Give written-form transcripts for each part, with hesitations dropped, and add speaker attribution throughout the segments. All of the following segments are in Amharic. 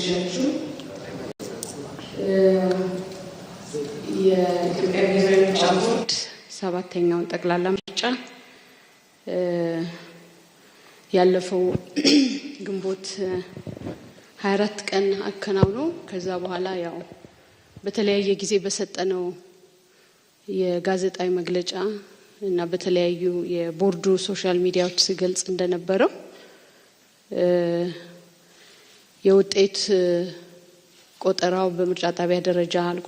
Speaker 1: አመሻችሁ። የኢትዮጵያ ብሔራዊ ምርጫ ቦርድ ሰባተኛውን ጠቅላላ ምርጫ ያለፈው ግንቦት 24 ቀን አከናውኖ ከዛ በኋላ ያው በተለያየ ጊዜ በሰጠነው የጋዜጣዊ መግለጫ እና በተለያዩ የቦርዱ social media ዎች ሲገልጽ እንደነበረው የውጤት ቆጠራው በምርጫ ጣቢያ ደረጃ አልቆ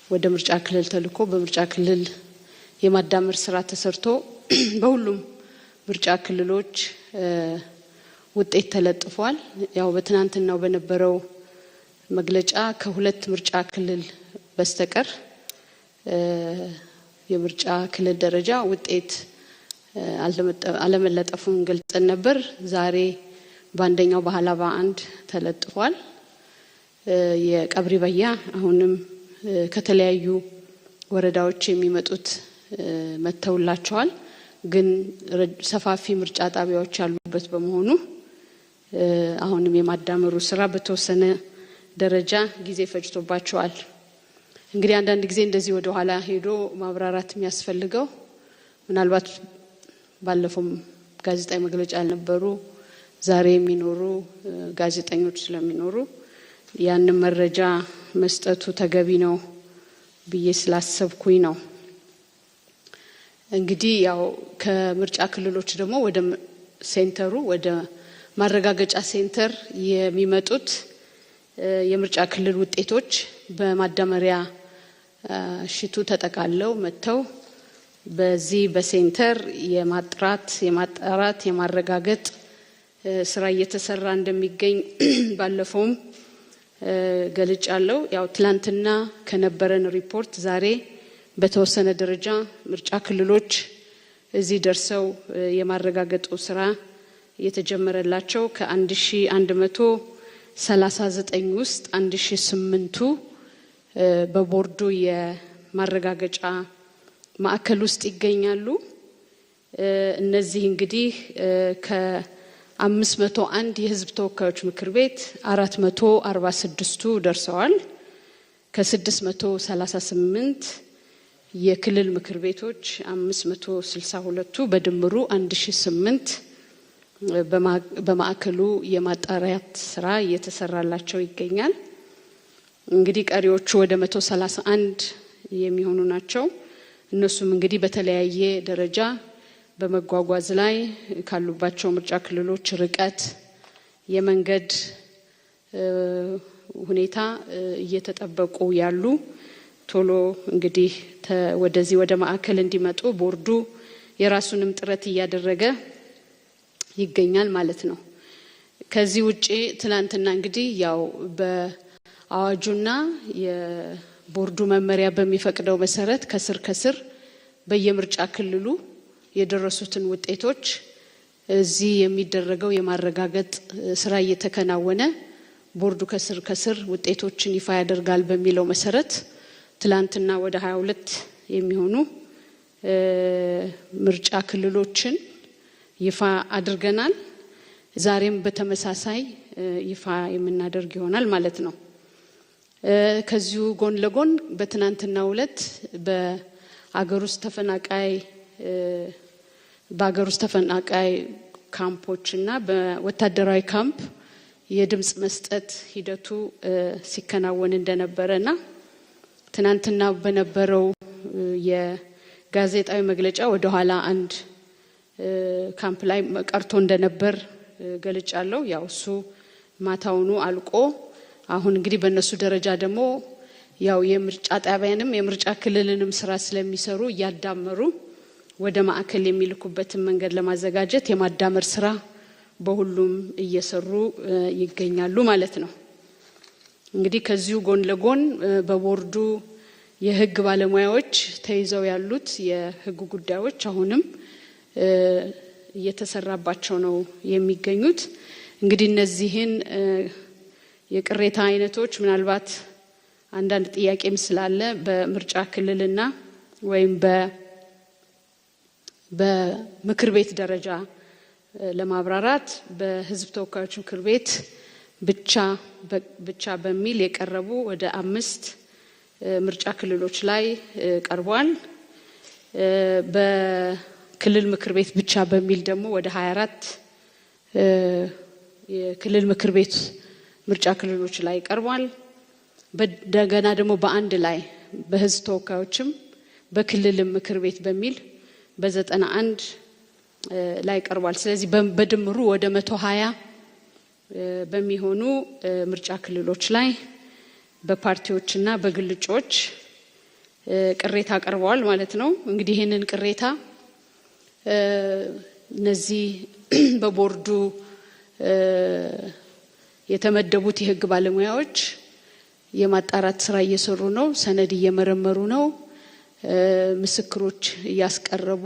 Speaker 1: ወደ ምርጫ ክልል ተልኮ በምርጫ ክልል የማዳመር ስራ ተሰርቶ በሁሉም ምርጫ ክልሎች ውጤት ተለጥፏል። ያው በትናንትናው በነበረው መግለጫ ከሁለት ምርጫ ክልል በስተቀር የምርጫ ክልል ደረጃ ውጤት አለመለጠፉን ገልጸን ነበር። ዛሬ በአንደኛው በሀላባ አንድ ተለጥፏል። የቀብሪ በያ አሁንም ከተለያዩ ወረዳዎች የሚመጡት መጥተውላቸዋል። ግን ሰፋፊ ምርጫ ጣቢያዎች ያሉበት በመሆኑ አሁንም የማዳመሩ ስራ በተወሰነ ደረጃ ጊዜ ፈጅቶባቸዋል። እንግዲህ አንዳንድ ጊዜ እንደዚህ ወደ ኋላ ሄዶ ማብራራት የሚያስፈልገው ምናልባት ባለፈውም ጋዜጣዊ መግለጫ ያልነበሩ ዛሬ የሚኖሩ ጋዜጠኞች ስለሚኖሩ ያንን መረጃ መስጠቱ ተገቢ ነው ብዬ ስላሰብኩኝ ነው። እንግዲህ ያው ከምርጫ ክልሎች ደግሞ ወደ center ኡ ወደ ማረጋገጫ center የሚመጡት የምርጫ ክልል ውጤቶች በማዳመሪያ sheet ኡ ተጠቃለው መጥተው በዚህ በ center የማጥራት የማጣራት የማረጋገጥ ስራ እየተሰራ እንደሚገኝ ባለፈውም ገልጫለሁ። ያው ትላንትና ከነበረን ሪፖርት ዛሬ በተወሰነ ደረጃ ምርጫ ክልሎች እዚህ ደርሰው የማረጋገጡ ስራ የተጀመረላቸው ከ1139 ውስጥ 1008ቱ በቦርዱ የማረጋገጫ ማዕከል ውስጥ ይገኛሉ። እነዚህ እንግዲህ ከ501 የሕዝብ ተወካዮች ምክር ቤት 446ቱ ደርሰዋል። ከ638 የክልል ምክር ቤቶች 562ቱ በድምሩ 1008 በማዕከሉ የማጣሪያት ስራ እየተሰራላቸው ይገኛል። እንግዲህ ቀሪዎቹ ወደ 131 የሚሆኑ ናቸው። እነሱም እንግዲህ በተለያየ ደረጃ በመጓጓዝ ላይ ካሉባቸው ምርጫ ክልሎች ርቀት፣ የመንገድ ሁኔታ እየተጠበቁ ያሉ ቶሎ እንግዲህ ወደዚህ ወደ ማዕከል እንዲመጡ ቦርዱ የራሱንም ጥረት እያደረገ ይገኛል ማለት ነው። ከዚህ ውጪ ትናንትና እንግዲህ ያው በአዋጁና የቦርዱ መመሪያ በሚፈቅደው መሰረት ከስር ከስር በየምርጫ ክልሉ የደረሱትን ውጤቶች እዚህ የሚደረገው የማረጋገጥ ስራ እየተከናወነ ቦርዱ ከስር ከስር ውጤቶችን ይፋ ያደርጋል በሚለው መሰረት ትላንትና ወደ 22 የሚሆኑ ምርጫ ክልሎችን ይፋ አድርገናል። ዛሬም በተመሳሳይ ይፋ የምናደርግ ይሆናል ማለት ነው። ከዚሁ ጎን ለጎን በትናንትናው ዕለት በአገር ውስጥ ተፈናቃይ በአገር ውስጥ ተፈናቃይ ካምፖች እና በወታደራዊ ካምፕ የድምጽ መስጠት ሂደቱ ሲከናወን እንደነበረና ትናንትና በነበረው የጋዜጣዊ መግለጫ ወደ ኋላ አንድ ካምፕ ላይ ቀርቶ እንደነበር ገልጫለሁ። ያው እሱ ማታውኑ አልቆ አሁን እንግዲህ በእነሱ ደረጃ ደግሞ ያው የምርጫ ጣቢያንም የምርጫ ክልልንም ስራ ስለሚሰሩ እያዳመሩ ወደ ማዕከል የሚልኩበትን መንገድ ለማዘጋጀት የማዳመር ስራ በሁሉም እየሰሩ ይገኛሉ ማለት ነው። እንግዲህ ከዚሁ ጎን ለጎን በቦርዱ የሕግ ባለሙያዎች ተይዘው ያሉት የሕግ ጉዳዮች አሁንም እየተሰራባቸው ነው የሚገኙት። እንግዲህ እነዚህን የቅሬታ አይነቶች ምናልባት አንዳንድ ጥያቄም ስላለ በምርጫ ክልልና ወይም በምክር ቤት ደረጃ ለማብራራት በሕዝብ ተወካዮች ምክር ቤት ብቻ በሚል የቀረቡ ወደ 5 ምርጫ ክልሎች ላይ ቀርቧል። በክልል ምክር ቤት ብቻ በሚል ደግሞ ወደ 24 የክልል ምክር ቤት ምርጫ ክልሎች ላይ ቀርቧል። በደገና ደግሞ በአንድ ላይ በህዝብ ተወካዮችም በክልል ምክር ቤት በሚል በ91 ላይ ቀርቧል። ስለዚህ በድምሩ ወደ 120 በሚሆኑ ምርጫ ክልሎች ላይ በፓርቲዎችና በግልጮች ቅሬታ ቀርበዋል ማለት ነው። እንግዲህ ይሄንን ቅሬታ እነዚህ በቦርዱ የተመደቡት የህግ ባለሙያዎች የማጣራት ስራ እየሰሩ ነው። ሰነድ እየመረመሩ ነው። ምስክሮች እያስቀረቡ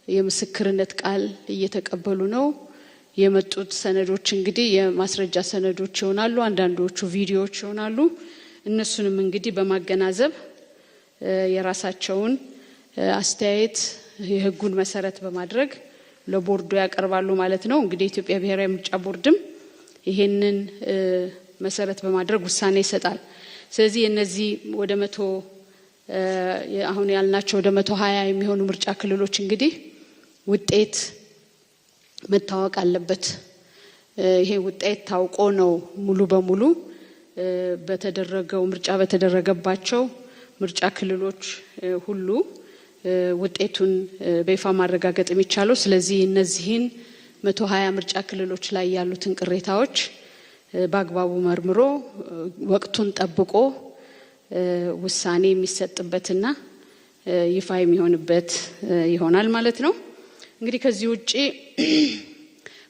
Speaker 1: የምስክርነት ቃል እየተቀበሉ ነው። የመጡት ሰነዶች እንግዲህ የማስረጃ ሰነዶች ይሆናሉ፣ አንዳንዶቹ ቪዲዮዎች ይሆናሉ። እነሱንም እንግዲህ በማገናዘብ የራሳቸውን አስተያየት የህጉን መሰረት በማድረግ ለቦርዱ ያቀርባሉ ማለት ነው። እንግዲህ የኢትዮጵያ ብሔራዊ ምርጫ ቦርድም ይሄንን መሰረት በማድረግ ውሳኔ ይሰጣል። ስለዚህ እነዚህ ወደ 100 አሁን ያልናቸው ወደ 120 የሚሆኑ ምርጫ ክልሎች እንግዲህ ውጤት መታወቅ አለበት። ይሄ ውጤት ታውቆ ነው ሙሉ በሙሉ በተደረገው ምርጫ በተደረገባቸው ምርጫ ክልሎች ሁሉ ውጤቱን በይፋ ማረጋገጥ የሚቻለው። ስለዚህ እነዚህን 120 ምርጫ ክልሎች ላይ ያሉትን ቅሬታዎች በአግባቡ መርምሮ ወቅቱን ጠብቆ ውሳኔ የሚሰጥበትና ይፋ የሚሆንበት ይሆናል ማለት ነው። እንግዲህ ከዚህ ውጪ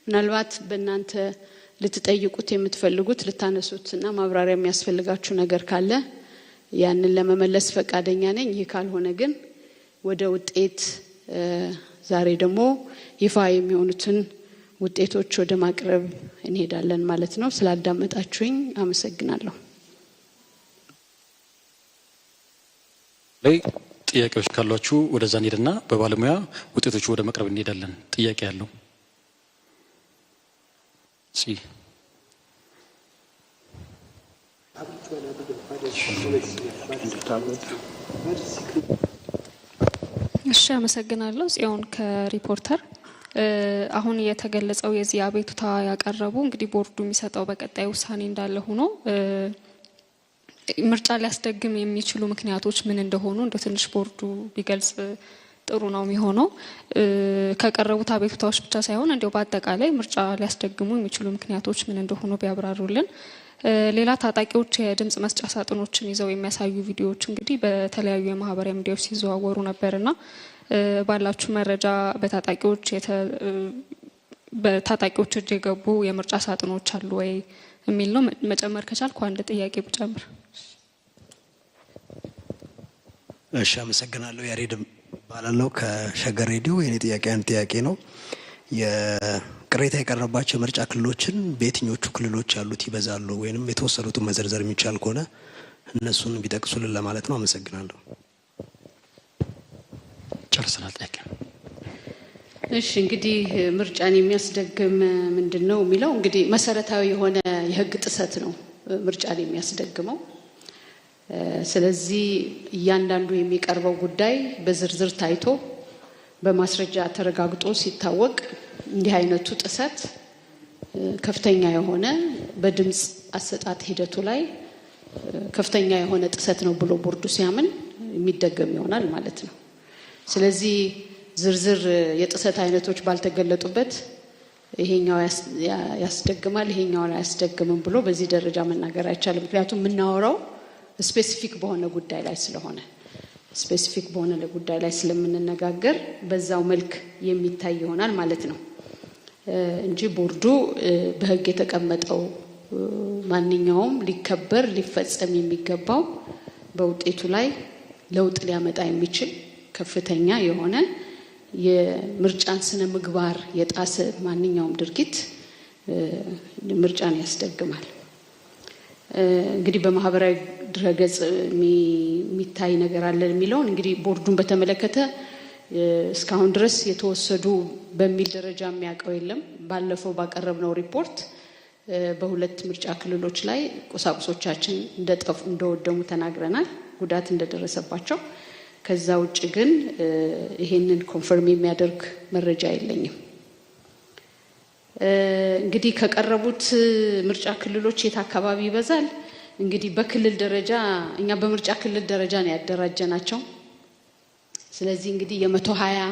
Speaker 1: ምናልባት በእናንተ ልትጠይቁት የምትፈልጉት ልታነሱትና ማብራሪያ የሚያስፈልጋችሁ ነገር ካለ ያንን ለመመለስ ፈቃደኛ ነኝ። ይህ ካልሆነ ግን ወደ ውጤት ዛሬ ደግሞ ይፋ የሚሆኑትን ውጤቶች ወደ ማቅረብ እንሄዳለን ማለት ነው። ስላዳመጣችሁኝ አመሰግናለሁ።
Speaker 2: ላይ ጥያቄዎች ካሏችሁ ወደዛ እንሄድና በባለሙያ ውጤቶቹ ወደ መቅረብ እንሄዳለን። ጥያቄ ያለው
Speaker 3: እሺ፣ አመሰግናለሁ። ጽዮን ከሪፖርተር። አሁን የተገለጸው የዚህ አቤቱታ ያቀረቡ እንግዲህ ቦርዱ የሚሰጠው በቀጣይ ውሳኔ እንዳለ ሆኖ ምርጫ ሊያስደግም የሚችሉ ምክንያቶች ምን እንደሆኑ እንደ ትንሽ ቦርዱ ቢገልጽ ጥሩ ነው የሚሆነው። ከቀረቡት አቤቱታዎች ብቻ ሳይሆን እንደው በአጠቃላይ ምርጫ ሊያስደግሙ የሚችሉ ምክንያቶች ምን እንደሆኑ ቢያብራሩልን። ሌላ ታጣቂዎች የድምጽ መስጫ ሳጥኖችን ይዘው የሚያሳዩ ቪዲዮዎች እንግዲህ በተለያዩ የማህበራዊ ሚዲያዎች ሲዘዋወሩ ነበርና ባላችሁ መረጃ በታጣቂዎች እጅ የገቡ የምርጫ ሳጥኖች አሉ ወይ የሚል ነው። መጨመር ከቻልኩ አንድ ጥያቄ ብጨምር።
Speaker 4: እሺ፣ አመሰግናለሁ። ያሬድ እባላለሁ ከሸገር ሬዲዮ። የኔ ጥያቄ አንድ ጥያቄ ነው። የቅሬታ የቀረባቸው ምርጫ ክልሎችን በየትኞቹ ክልሎች ያሉት ይበዛሉ ወይንም የተወሰኑትን መዘርዘር የሚቻል ከሆነ እነሱን ቢጠቅሱልን ለማለት ነው። አመሰግናለሁ።
Speaker 2: ጨርሰናል ጥያቄ።
Speaker 1: እሺ፣ እንግዲህ ምርጫን የሚያስደግም ምንድነው የሚለው እንግዲህ መሰረታዊ የሆነ የህግ ጥሰት ነው ምርጫን የሚያስደግመው። ስለዚህ እያንዳንዱ የሚቀርበው ጉዳይ በዝርዝር ታይቶ በማስረጃ ተረጋግጦ ሲታወቅ እንዲህ አይነቱ ጥሰት ከፍተኛ የሆነ በድምጽ አሰጣጥ ሂደቱ ላይ ከፍተኛ የሆነ ጥሰት ነው ብሎ ቦርዱ ሲያምን የሚደገም ይሆናል ማለት ነው። ስለዚህ ዝርዝር የጥሰት አይነቶች ባልተገለጡበት ይሄኛው ያስደግማል ይሄኛው አያስደግምም ብሎ በዚህ ደረጃ መናገር አይቻልም። ምክንያቱም የምናወራው specific በሆነ ጉዳይ ላይ ስለሆነ specific በሆነ ጉዳይ ላይ ስለምንነጋገር በዛው መልክ የሚታይ ይሆናል ማለት ነው እንጂ ቦርዱ በህግ የተቀመጠው ማንኛውም ሊከበር ሊፈጸም የሚገባው በውጤቱ ላይ ለውጥ ሊያመጣ የሚችል ከፍተኛ የሆነ የምርጫን ስነ ምግባር የጣሰ ማንኛውም ድርጊት ምርጫን ያስደግማል። እንግዲህ በማህበራዊ ድረገጽ የሚታይ ነገር አለ የሚለውን እንግዲህ ቦርዱን በተመለከተ እስካሁን ድረስ የተወሰዱ በሚል ደረጃ የሚያውቀው የለም። ባለፈው ባቀረብነው ሪፖርት በሁለት ምርጫ ክልሎች ላይ ቁሳቁሶቻችን እንደጠፉ እንደወደሙ ተናግረናል፣ ጉዳት እንደደረሰባቸው። ከዛ ውጭ ግን ይሄንን confirm የሚያደርግ መረጃ የለኝም። እንግዲህ ከቀረቡት ምርጫ ክልሎች የት አካባቢ ይበዛል? እንግዲህ በክልል ደረጃ እኛ በምርጫ ክልል ደረጃ ነው ያደራጀናቸው። ስለዚህ እንግዲህ የ120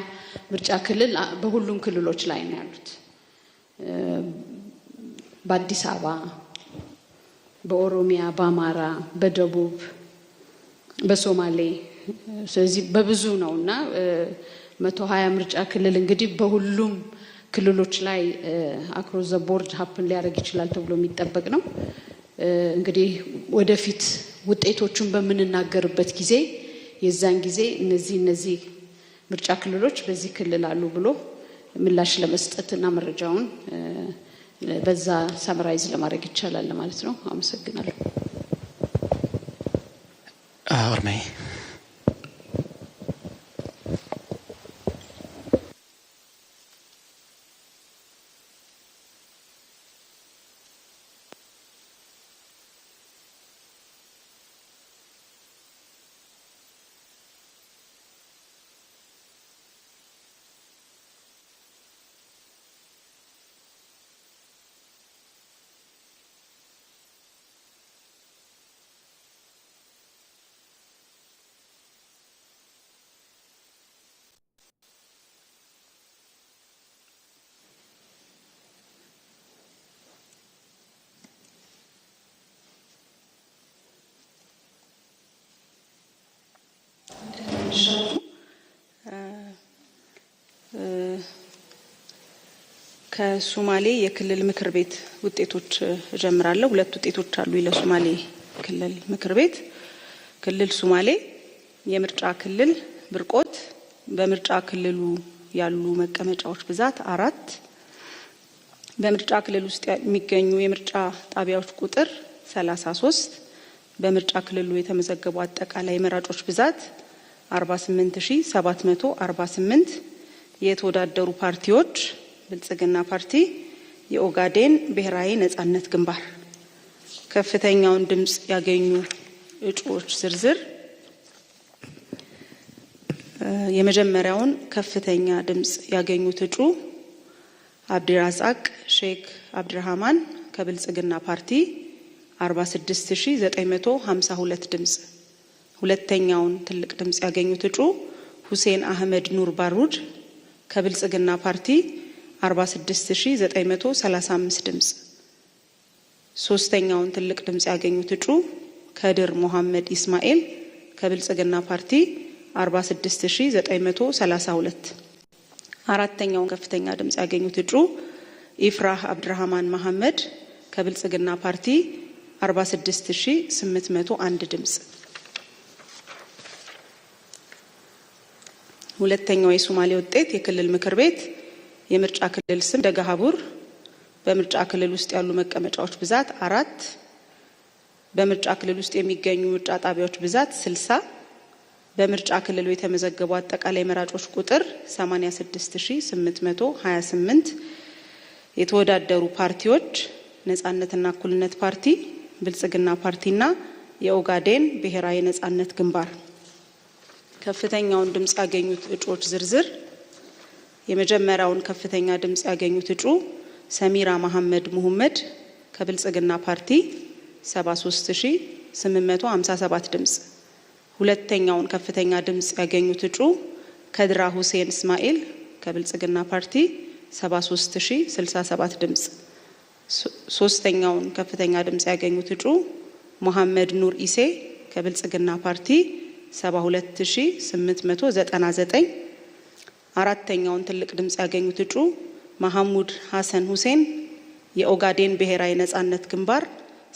Speaker 1: ምርጫ ክልል በሁሉም ክልሎች ላይ ነው ያሉት። በአዲስ አበባ፣ በኦሮሚያ፣ በአማራ፣ በደቡብ፣ በሶማሌ፣ ስለዚህ በብዙ ነው እና 120 ምርጫ ክልል እንግዲህ በሁሉም ክልሎች ላይ across the board happen ሊያደርግ ይችላል ተብሎ የሚጠበቅ ነው። እንግዲህ ወደፊት ውጤቶቹን በምንናገርበት ጊዜ የዛን ጊዜ እነዚህ ምርጫ ክልሎች በዚህ ክልል አሉ ብሎ ምላሽ ለመስጠትና መረጃውን በዛ summarize ለማድረግ ይቻላል ማለት ነው። አመሰግናለሁ።
Speaker 2: አርማይ።
Speaker 5: ከሶማሌ የክልል ምክር ቤት ውጤቶች እጀምራለሁ። ሁለት ውጤቶች አሉ ለሶማሌ ክልል ምክር ቤት። ክልል ሶማሌ የምርጫ ክልል ብርቆት፣ በምርጫ ክልሉ ያሉ መቀመጫዎች ብዛት 4፣ በምርጫ ክልል ውስጥ የሚገኙ የምርጫ ጣቢያዎች ቁጥር 33፣ በምርጫ ክልሉ የተመዘገቡ አጠቃላይ መራጮች ብዛት 48748፣ የተወዳደሩ ፓርቲዎች ብልጽግና ፓርቲ፣ የኦጋዴን ብሔራዊ ነጻነት ግንባር። ከፍተኛውን ድምጽ ያገኙ እጩዎች ዝርዝር፣ የመጀመሪያውን ከፍተኛ ድምጽ ያገኙት እጩ አብዲራዛቅ ሼክ አብድራህማን ከብልጽግና ፓርቲ 46952 ድምጽ። ሁለተኛውን ትልቅ ድምጽ ያገኙት እጩ ሁሴን አህመድ ኑር ባሩድ ከብልጽግና ፓርቲ 46935 ድምጽ። ሶስተኛውን ትልቅ ድምጽ ያገኙት እጩ ከድር ሞሐመድ ኢስማኤል ከብልጽግና ፓርቲ 46932። አራተኛውን ከፍተኛ ድምጽ ያገኙት እጩ ኢፍራህ አብድራህማን መሐመድ ከብልጽግና ፓርቲ 46801 ድምጽ። ሁለተኛው የሶማሌ ውጤት የክልል ምክር ቤት የምርጫ ክልል ስም ደገሃቡር፣ በምርጫ ክልል ውስጥ ያሉ መቀመጫዎች ብዛት 4፣ በምርጫ ክልል ውስጥ የሚገኙ ምርጫ ጣቢያዎች ብዛት 60፣ በምርጫ ክልሉ የተመዘገቡ አጠቃላይ መራጮች ቁጥር 86828፣ የተወዳደሩ ፓርቲዎች ነጻነትና እኩልነት ፓርቲ፣ ብልጽግና ፓርቲና የኦጋዴን ብሔራዊ ነጻነት ግንባር። ከፍተኛውን ድምጽ ያገኙት እጩዎች ዝርዝር፣ የመጀመሪያውን ከፍተኛ ድምጽ ያገኙት እጩ ሰሚራ መሐመድ ሙሁመድ ከብልጽግና ፓርቲ 73857 ድምጽ። ሁለተኛውን ከፍተኛ ድምጽ ያገኙት እጩ ከድራ ሁሴን እስማኤል ከብልጽግና ፓርቲ 73067 ድምጽ። ሶስተኛውን ከፍተኛ ድምጽ ያገኙት እጩ መሐመድ ኑር ኢሴ ከብልጽግና ፓርቲ 72899። አራተኛውን ትልቅ ድምጽ ያገኙት እጩ መሐሙድ ሐሰን ሁሴን የኦጋዴን ብሔራዊ ነጻነት ግንባር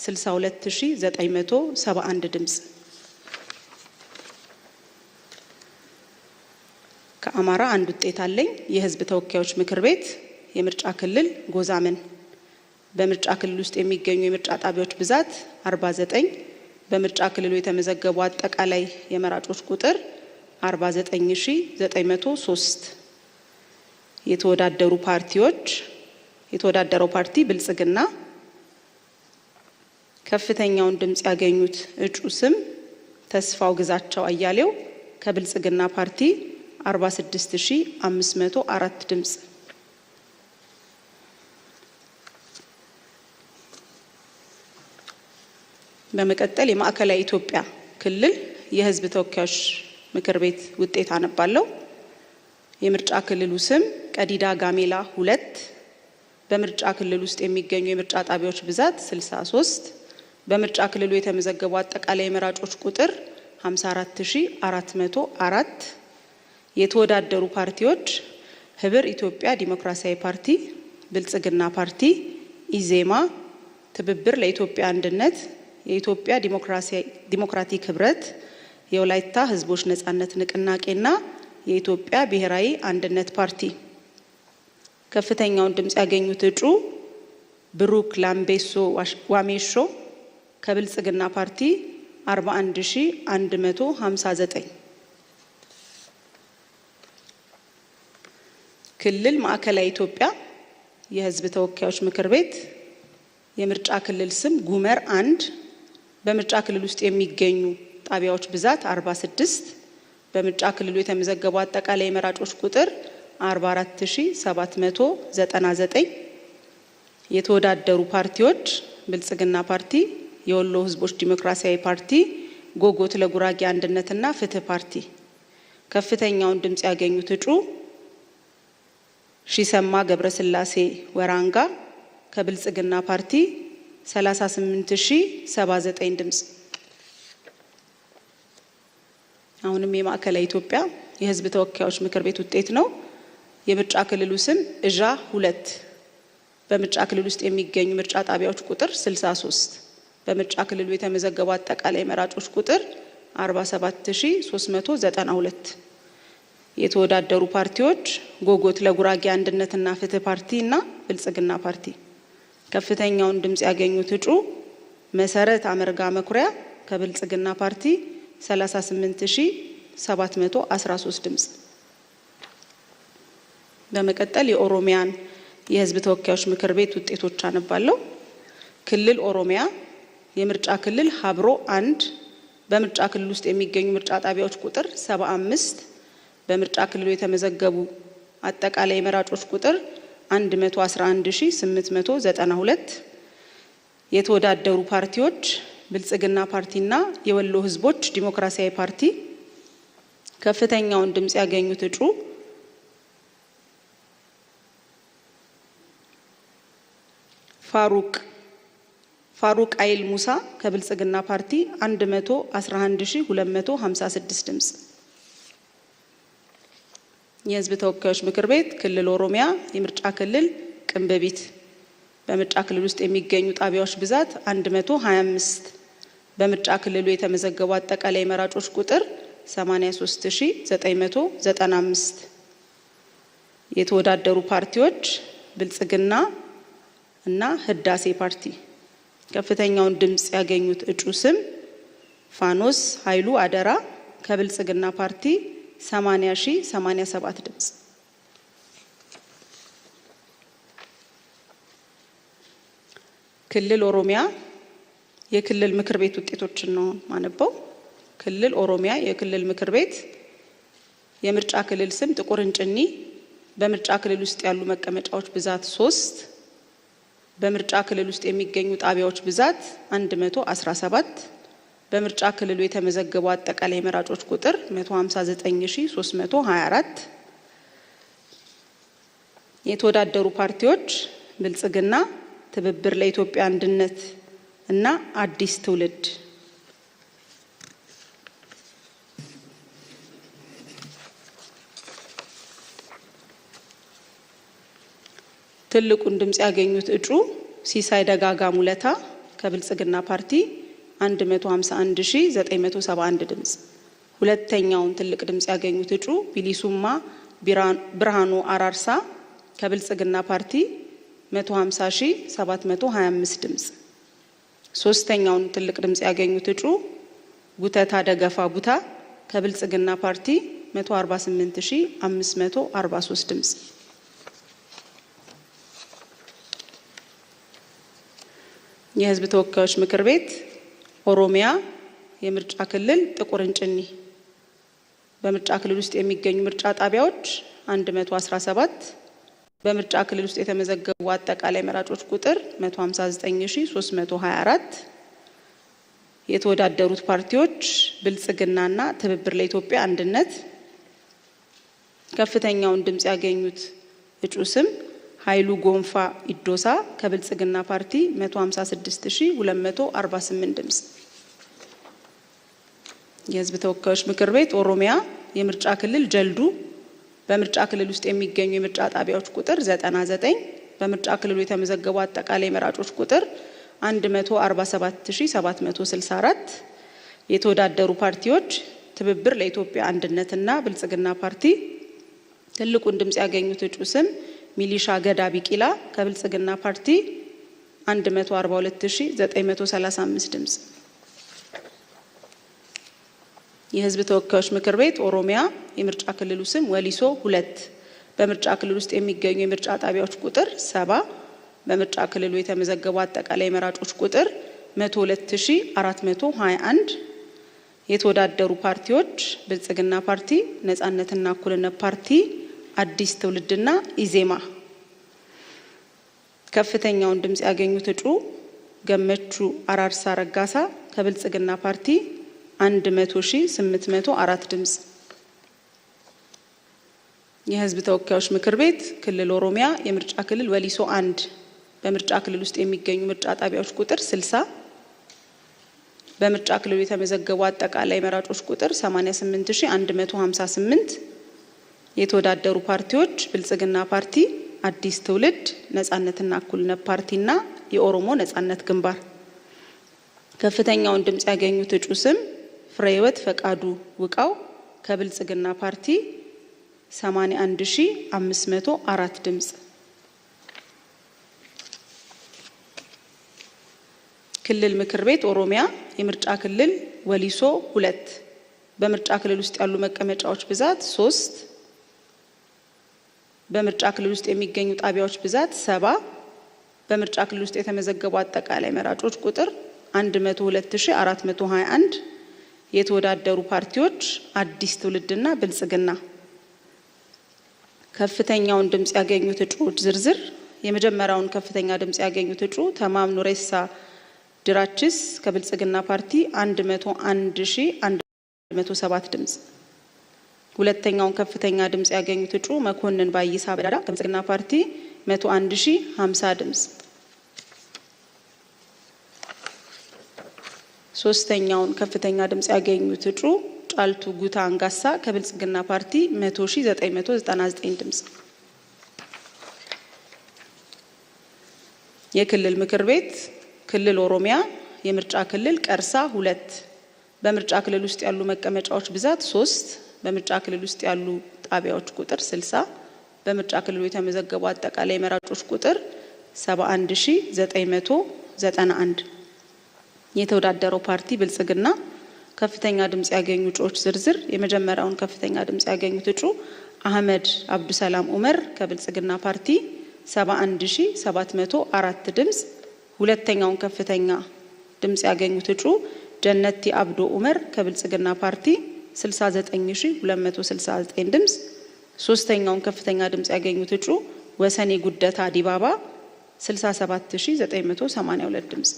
Speaker 5: 62971 ድምጽ። ከአማራ አንድ ውጤት አለኝ። የህዝብ ተወካዮች ምክር ቤት የምርጫ ክልል ጎዛመን፣ በምርጫ ክልል ውስጥ የሚገኙ የምርጫ ጣቢያዎች ብዛት 49፣ በምርጫ ክልሉ የተመዘገቡ አጠቃላይ የመራጮች ቁጥር 49903፣ የተወዳደሩ ፓርቲዎች የተወዳደረው ፓርቲ ብልጽግና፣ ከፍተኛውን ድምጽ ያገኙት እጩ ስም ተስፋው ግዛቸው አያሌው ከብልጽግና ፓርቲ 46504 ድምጽ። በመቀጠል የማዕከላዊ ኢትዮጵያ ክልል የሕዝብ ተወካዮች ምክር ቤት ውጤት አነባለሁ። የምርጫ ክልሉ ስም ቀዲዳ ጋሜላ 2፣ በምርጫ ክልል ውስጥ የሚገኙ የምርጫ ጣቢያዎች ብዛት 63፣ በምርጫ ክልሉ የተመዘገቡ አጠቃላይ የመራጮች ቁጥር 54404። የተወዳደሩ ፓርቲዎች ህብር ኢትዮጵያ ዲሞክራሲያዊ ፓርቲ፣ ብልጽግና ፓርቲ፣ ኢዜማ፣ ትብብር ለኢትዮጵያ አንድነት፣ የኢትዮጵያ ዲሞክራቲክ ህብረት፣ የወላይታ ህዝቦች ነጻነት ንቅናቄና የኢትዮጵያ ብሔራዊ አንድነት ፓርቲ። ከፍተኛውን ድምጽ ያገኙት እጩ ብሩክ ላምቤሶ ዋሜሾ ከብልጽግና ፓርቲ 41159። ክልል ማዕከላዊ ኢትዮጵያ የህዝብ ተወካዮች ምክር ቤት የምርጫ ክልል ስም ጉመር 1፣ በምርጫ ክልል ውስጥ የሚገኙ ጣቢያዎች ብዛት 46፣ በምርጫ ክልሉ የተመዘገቡ አጠቃላይ የመራጮች ቁጥር 44799። የተወዳደሩ ፓርቲዎች ብልጽግና ፓርቲ፣ የወሎ ህዝቦች ዲሞክራሲያዊ ፓርቲ፣ ጎጎት ለጉራጌ አንድነትና ፍትህ ፓርቲ። ከፍተኛውን ድምጽ ያገኙት እጩ ሺሰማ ገብረስላሴ ወራንጋ ከብልጽግና ፓርቲ 38079 ድምጽ። አሁንም የማዕከላዊ ኢትዮጵያ የህዝብ ተወካዮች ምክር ቤት ውጤት ነው። የምርጫ ክልሉ ስም እዣ 2፣ በምርጫ ክልል ውስጥ የሚገኙ ምርጫ ጣቢያዎች ቁጥር 63፣ በምርጫ ክልሉ የተመዘገቡ አጠቃላይ መራጮች ቁጥር 47392። የተወዳደሩ ፓርቲዎች ጎጎት ለጉራጌ አንድነትና ፍትህ ፓርቲ እና ብልጽግና ፓርቲ። ከፍተኛውን ድምጽ ያገኙት እጩ መሰረት አመርጋ መኩሪያ ከብልጽግና ፓርቲ 38713 ድምጽ። በመቀጠል የኦሮሚያን የህዝብ ተወካዮች ምክር ቤት ውጤቶች አነባለሁ። ክልል ኦሮሚያ የምርጫ ክልል ሀብሮ 1፣ በምርጫ ክልል ውስጥ የሚገኙ ምርጫ ጣቢያዎች ቁጥር 75፣ በምርጫ ክልሉ የተመዘገቡ አጠቃላይ የመራጮች ቁጥር 111892። የተወዳደሩ ፓርቲዎች ብልጽግና ፓርቲና የወሎ ህዝቦች ዲሞክራሲያዊ ፓርቲ። ከፍተኛውን ድምጽ ያገኙት እጩ ፋሩቅ አይል ሙሳ ከብልጽግና ፓርቲ 111256 ድምጽ። የህዝብ ተወካዮች ምክር ቤት ክልል ኦሮሚያ የምርጫ ክልል ቅንብቢት፣ በምርጫ ክልል ውስጥ የሚገኙ ጣቢያዎች ብዛት 125፣ በምርጫ ክልሉ የተመዘገቡ አጠቃላይ መራጮች ቁጥር 83995። የተወዳደሩ ፓርቲዎች ብልጽግና እና ህዳሴ ፓርቲ። ከፍተኛውን ድምጽ ያገኙት እጩ ስም ፋኖስ ኃይሉ አደራ ከብልጽግና ፓርቲ 80087 ድምጽ። ክልል ኦሮሚያ የክልል ምክር ቤት ውጤቶችን ነው ማነበው። ክልል ኦሮሚያ የክልል ምክር ቤት የምርጫ ክልል ስም ጥቁር እንጭኒ፣ በምርጫ ክልል ውስጥ ያሉ መቀመጫዎች ብዛት 3፣ በምርጫ ክልል ውስጥ የሚገኙ ጣቢያዎች ብዛት 117፣ በምርጫ ክልሉ የተመዘገቡ አጠቃላይ መራጮች ቁጥር 159324። የተወዳደሩ ፓርቲዎች ብልጽግና፣ ትብብር ለኢትዮጵያ አንድነት እና አዲስ ትውልድ። ትልቁን ድምጽ ያገኙት እጩ ሲሳይ ደጋጋ ሙለታ ከብልጽግና ፓርቲ 151971 ድምጽ። ሁለተኛውን ትልቅ ድምጽ ያገኙት እጩ ቢሊሱማ ብርሃኑ አራርሳ ከብልጽግና ፓርቲ 150725 ድምጽ። ሶስተኛውን ትልቅ ድምጽ ያገኙት እጩ ጉተታ ደገፋ ቡታ ከብልጽግና ፓርቲ 148543 ድምጽ። የሕዝብ ተወካዮች ምክር ቤት ኦሮሚያ የምርጫ ክልል ጥቁር እንጭኒ በምርጫ ክልል ውስጥ የሚገኙ ምርጫ ጣቢያዎች 117፣ በምርጫ ክልል ውስጥ የተመዘገቡ አጠቃላይ መራጮች ቁጥር 159324፣ የተወዳደሩት ፓርቲዎች ብልጽግናና ትብብር ለኢትዮጵያ አንድነት፣ ከፍተኛውን ድምጽ ያገኙት እጩ ስም ኃይሉ ጎንፋ ኢዶሳ ከብልጽግና ፓርቲ 156248 ድምጽ። የሕዝብ ተወካዮች ምክር ቤት ኦሮሚያ የምርጫ ክልል ጀልዱ በምርጫ ክልል ውስጥ የሚገኙ የምርጫ ጣቢያዎች ቁጥር 99፣ በምርጫ ክልሉ የተመዘገቡ አጠቃላይ መራጮች ቁጥር 147764፣ የተወዳደሩ ፓርቲዎች ትብብር ለኢትዮጵያ አንድነትና ብልጽግና ፓርቲ፣ ትልቁን ድምጽ ያገኙት እጩ ስም ሚሊሻ ገዳ ቢቂላ ከብልጽግና ፓርቲ 142935 ድምጽ። የሕዝብ ተወካዮች ምክር ቤት ኦሮሚያ የምርጫ ክልሉ ስም ወሊሶ 2 በምርጫ ክልል ውስጥ የሚገኙ የምርጫ ጣቢያዎች ቁጥር 70፣ በምርጫ ክልሉ የተመዘገቡ አጠቃላይ መራጮች ቁጥር 102421፣ የተወዳደሩ ፓርቲዎች ብልጽግና ፓርቲ፣ ነጻነትና እኩልነት ፓርቲ፣ አዲስ ትውልድና ኢዜማ፣ ከፍተኛውን ድምጽ ያገኙት እጩ ገመቹ አራርሳ ረጋሳ ከብልጽግና ፓርቲ 100804 ድምጽ። የሕዝብ ተወካዮች ምክር ቤት ክልል ኦሮሚያ የምርጫ ክልል ወሊሶ 1 በምርጫ ክልል ውስጥ የሚገኙ ምርጫ ጣቢያዎች ቁጥር 60፣ በምርጫ ክልሉ የተመዘገቡ አጠቃላይ መራጮች ቁጥር 88158፣ የተወዳደሩ ፓርቲዎች ብልጽግና ፓርቲ፣ አዲስ ትውልድ፣ ነጻነትና እኩልነት ፓርቲና የኦሮሞ ነጻነት ግንባር፣ ከፍተኛውን ድምጽ ያገኙት እጩ ስም ፍሬህይወት ፈቃዱ ውቃው ከብልጽግና ፓርቲ 81504 ድምጽ። ክልል ምክር ቤት ኦሮሚያ የምርጫ ክልል ወሊሶ 2 በምርጫ ክልል ውስጥ ያሉ መቀመጫዎች ብዛት 3፣ በምርጫ ክልል ውስጥ የሚገኙ ጣቢያዎች ብዛት 70፣ በምርጫ ክልል ውስጥ የተመዘገቡ አጠቃላይ መራጮች ቁጥር 102421፣ የተወዳደሩ ፓርቲዎች አዲስ ትውልድና ብልጽግና፣ ከፍተኛውን ድምጽ ያገኙት እጩዎች ዝርዝር የመጀመሪያውን ከፍተኛ ድምጽ ያገኙት እጩ ተማም ኑሬሳ ድራችስ ከብልጽግና ፓርቲ 101107 ድምጽ። ሁለተኛውን ከፍተኛ ድምጽ ያገኙት እጩ መኮንን ባይሳ በዳዳ ከብልጽግና ፓርቲ 101050 ድምጽ። ሶስተኛውን ከፍተኛ ድምጽ ያገኙት እጩ ጫልቱ ጉታ አንጋሳ ከብልጽግና ፓርቲ 100999 ድምጽ። የክልል ምክር ቤት ክልል ኦሮሚያ የምርጫ ክልል ቀርሳ 2 በምርጫ ክልል ውስጥ ያሉ መቀመጫዎች ብዛት 3፣ በምርጫ ክልል ውስጥ ያሉ ጣቢያዎች ቁጥር 60፣ በምርጫ ክልሉ የተመዘገቡ አጠቃላይ መራጮች ቁጥር 71991፣ የተወዳደረው ፓርቲ ብልጽግና፣ ከፍተኛ ድምጽ ያገኙ እጩዎች ዝርዝር የመጀመሪያውን ከፍተኛ ድምጽ ያገኙት እጩ አህመድ አብዱሰላም ኡመር ከብልጽግና ፓርቲ 71704 ድምጽ። ሁለተኛውን ከፍተኛ ድምጽ ያገኙት እጩ ጀነቲ አብዶ ኡመር ከብልጽግና ፓርቲ 69269 ድምጽ። ሶስተኛውን ከፍተኛ ድምጽ ያገኙት እጩ ወሰኔ ጉደታ ዲባባ 67982 ድምጽ።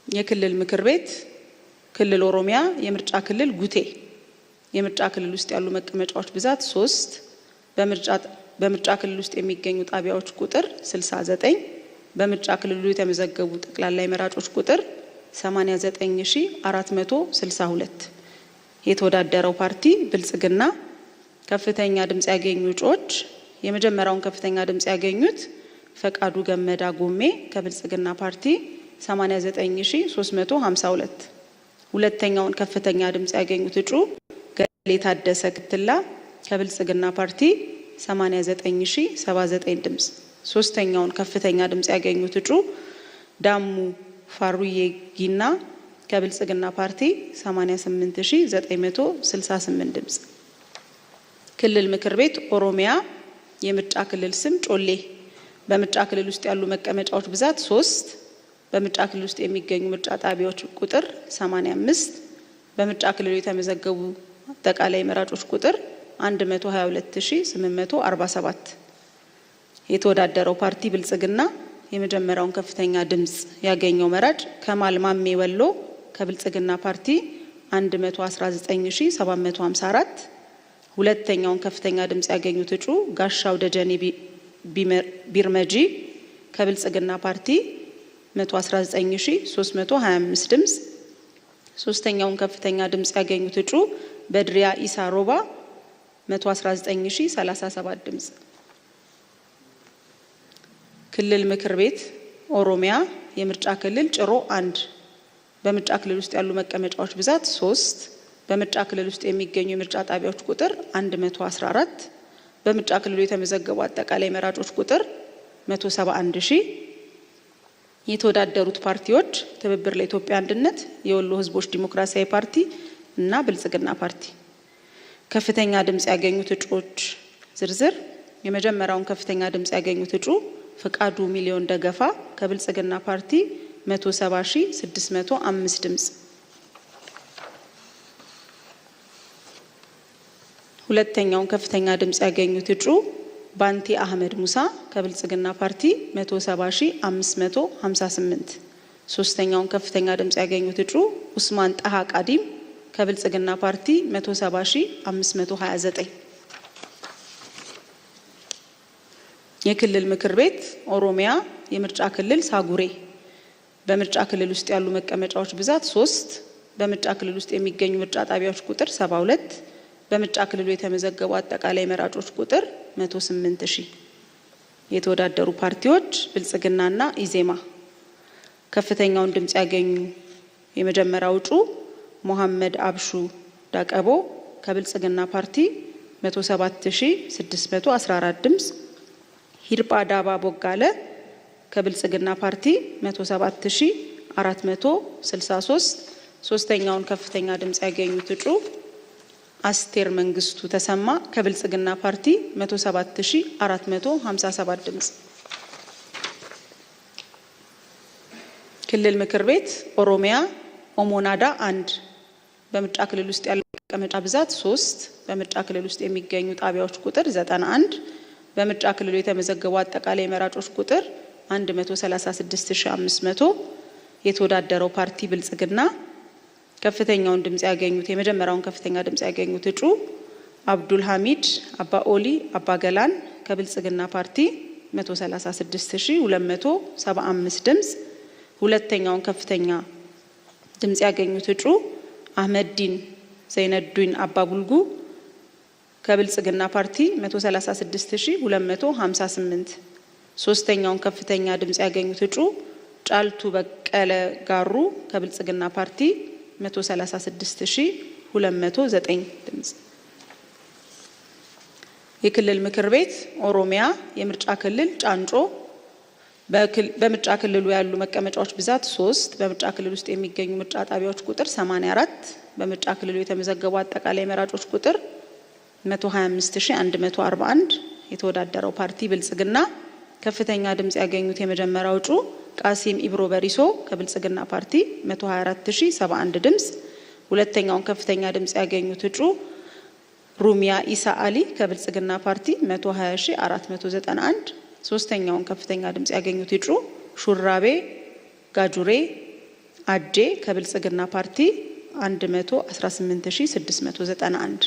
Speaker 5: የክልል ምክር ቤት ክልል ኦሮሚያ የምርጫ ክልል ጉቴ የምርጫ ክልል ውስጥ ያሉ መቀመጫዎች ብዛት 3፣ በምርጫ ክልል ውስጥ የሚገኙ ጣቢያዎች ቁጥር 69፣ በምርጫ ክልሉ የተመዘገቡ ጠቅላላ የመራጮች ቁጥር 89462፣ የተወዳደረው ፓርቲ ብልጽግና፣ ከፍተኛ ድምጽ ያገኙ እጩዎች የመጀመሪያውን ከፍተኛ ድምጽ ያገኙት ፈቃዱ ገመዳ ጎሜ ከብልጽግና ፓርቲ 89352፣ ሁለተኛውን ከፍተኛ ድምጽ ያገኙት እጩ ገሌ ታደሰ ክትላ ከብልጽግና ፓርቲ 89079 ድምጽ። ሶስተኛውን ከፍተኛ ድምጽ ያገኙት እጩ ዳሙ ፋሩዬ ጊና ከብልጽግና ፓርቲ 88968 ድምጽ። ክልል ምክር ቤት ኦሮሚያ የምርጫ ክልል ስም ጮሌ በምርጫ ክልል ውስጥ ያሉ መቀመጫዎች ብዛት 3፣ በምርጫ ክልል ውስጥ የሚገኙ ምርጫ ጣቢያዎች ቁጥር 85፣ በምርጫ ክልሉ የተመዘገቡ አጠቃላይ መራጮች ቁጥር 122847። የተወዳደረው ፓርቲ ብልጽግና። የመጀመሪያውን ከፍተኛ ድምጽ ያገኘው መራጭ ከማል ማሜ ወሎ ከብልጽግና ፓርቲ 119754። ሁለተኛውን ከፍተኛ ድምጽ ያገኙት እጩ ጋሻው ደጀኔ ቢርመጂ ከብልጽግና ፓርቲ 119325 ድምጽ። ሶስተኛውን ከፍተኛ ድምጽ ያገኙት እጩ በድሪያ ኢሳ ሮባ 119037 ድምጽ። ክልል ምክር ቤት ኦሮሚያ የምርጫ ክልል ጭሮ 1፣ በምርጫ ክልል ውስጥ ያሉ መቀመጫዎች ብዛት 3፣ በምርጫ ክልል ውስጥ የሚገኙ የምርጫ ጣቢያዎች ቁጥር 114፣ በምርጫ ክልሉ የተመዘገቡ አጠቃላይ መራጮች ቁጥር 171,000። የተወዳደሩት ፓርቲዎች ትብብር ለኢትዮጵያ አንድነት፣ የወሎ ሕዝቦች ዲሞክራሲያዊ ፓርቲ እና ብልጽግና ፓርቲ። ከፍተኛ ድምጽ ያገኙት እጩዎች ዝርዝር የመጀመሪያውን ከፍተኛ ድምጽ ያገኙት እጩ ፍቃዱ ሚሊዮን ደገፋ ከብልጽግና ፓርቲ 170,605 ድምጽ። ሁለተኛውን ከፍተኛ ድምጽ ያገኙት እጩ ባንቲ አህመድ ሙሳ ከብልጽግና ፓርቲ 170,558። ሶስተኛውን ከፍተኛ ድምጽ ያገኙት እጩ ኡስማን ጣሃ ቃዲም ከብልጽግና ፓርቲ 170,529። የክልል ምክር ቤት ኦሮሚያ የምርጫ ክልል ሳጉሬ በምርጫ ክልል ውስጥ ያሉ መቀመጫዎች ብዛት 3፣ በምርጫ ክልል ውስጥ የሚገኙ ምርጫ ጣቢያዎች ቁጥር 72፣ በምርጫ ክልሉ የተመዘገቡ አጠቃላይ መራጮች ቁጥር 108,000። የተወዳደሩ ፓርቲዎች ብልጽግናና ኢዜማ። ከፍተኛውን ድምጽ ያገኙ የመጀመሪያው እጩ መሐመድ አብሹ ዳቀቦ ከብልጽግና ፓርቲ 107,614 ድምጽ። ሂርጳ ዳባ ቦጋለ ከብልጽግና ፓርቲ 107,463። ሶስተኛውን ከፍተኛ ድምጽ ያገኙት እጩ አስቴር መንግስቱ ተሰማ ከብልጽግና ፓርቲ 107,457 ድምጽ። ክልል ምክር ቤት ኦሮሚያ ኦሞናዳ 1፣ በምርጫ ክልል ውስጥ ያለው መቀመጫ ብዛት 3፣ በምርጫ ክልል ውስጥ የሚገኙ ጣቢያዎች ቁጥር 91፣ በምርጫ ክልሉ የተመዘገቡ አጠቃላይ መራጮች ቁጥር 136,500። የተወዳደረው ፓርቲ ብልጽግና። ከፍተኛውን ድምጽ ያገኙት የመጀመሪያውን ከፍተኛ ድምጽ ያገኙት እጩ አብዱል ሐሚድ አባኦሊ አባገላን ከብልጽግና ፓርቲ 136,275 ድምጽ። ሁለተኛውን ከፍተኛ ድምጽ ያገኙት እጩ አህመዲን ዘይነዱን አባቡልጉ ከብልጽግና ፓርቲ 136,258። ሶስተኛውን ከፍተኛ ድምጽ ያገኙት እጩ ጫልቱ በቀለ ጋሩ ከብልጽግና ፓርቲ 136,209 ድምጽ። የክልል ምክር ቤት ኦሮሚያ የምርጫ ክልል ጫንጮ በምርጫ ክልሉ ያሉ መቀመጫዎች ብዛት 3፣ በምርጫ ክልል ውስጥ የሚገኙ ምርጫ ጣቢያዎች ቁጥር 84፣ በምርጫ ክልሉ የተመዘገቡ አጠቃላይ መራጮች ቁጥር 125,141። የተወዳደረው ፓርቲ ብልጽግና። ከፍተኛ ድምጽ ያገኙት የመጀመሪያው እጩ ቃሲም ኢብሮ በሪሶ ከብልጽግና ፓርቲ 124,071 ድምጽ። ሁለተኛውን ከፍተኛ ድምጽ ያገኙት እጩ ሩሚያ ኢሳ አሊ ከብልጽግና ፓርቲ 120,491። ሶስተኛውን ከፍተኛ ድምጽ ያገኙት እጩ ሹራቤ ጋጁሬ አጄ ከብልጽግና ፓርቲ 118,691።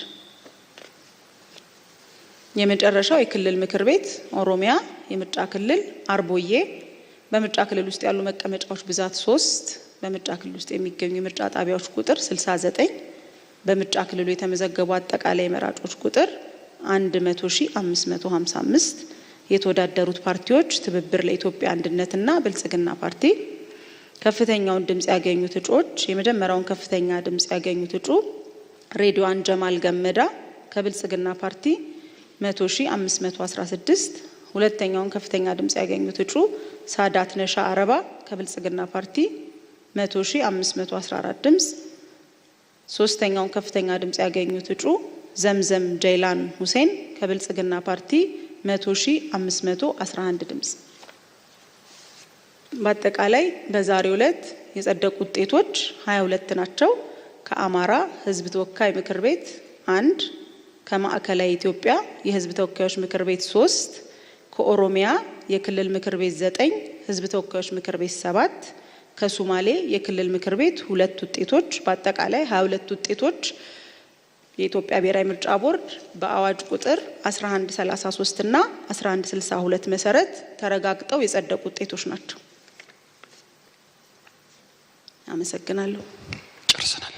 Speaker 5: የመጨረሻው የክልል ምክር ቤት ኦሮሚያ የምርጫ ክልል አርቦዬ በምርጫ ክልል ውስጥ ያሉ መቀመጫዎች ብዛት 3፣ በምርጫ ክልል ውስጥ የሚገኙ የምርጫ ጣቢያዎች ቁጥር 69፣ በምርጫ ክልሉ የተመዘገቡ አጠቃላይ መራጮች ቁጥር 100,555። የተወዳደሩት ፓርቲዎች ትብብር ለኢትዮጵያ አንድነትና ብልጽግና ፓርቲ። ከፍተኛውን ድምጽ ያገኙት እጩዎች የመጀመሪያውን ከፍተኛ ድምጽ ያገኙት እጩ ሬድዋን ጀማል ገመዳ ከብልጽግና ፓርቲ 100,516። ሁለተኛውን ከፍተኛ ድምጽ ያገኙት እጩ ሳዳት ነሻ አረባ ከብልጽግና ፓርቲ 100,514 ድምጽ። ሶስተኛውን ከፍተኛ ድምጽ ያገኙት እጩ ዘምዘም ጀይላን ሁሴን ከብልጽግና ፓርቲ 100,511 ድምጽ። በአጠቃላይ በዛሬው ዕለት የጸደቁ ውጤቶች 22 ናቸው። ከአማራ ሕዝብ ተወካይ ምክር ቤት 1፣ ከማዕከላዊ ኢትዮጵያ የሕዝብ ተወካዮች ምክር ቤት 3፣ ከኦሮሚያ የክልል ምክር ቤት 9፣ ሕዝብ ተወካዮች ምክር ቤት 7፣ ከሱማሌ የክልል ምክር ቤት 2 ውጤቶች፣ በአጠቃላይ 22 ውጤቶች የኢትዮጵያ ብሔራዊ ምርጫ ቦርድ በአዋጅ ቁጥር 1133 እና 1162 መሰረት ተረጋግጠው የጸደቁ ውጤቶች ናቸው። አመሰግናለሁ።
Speaker 2: ጨርሰናል።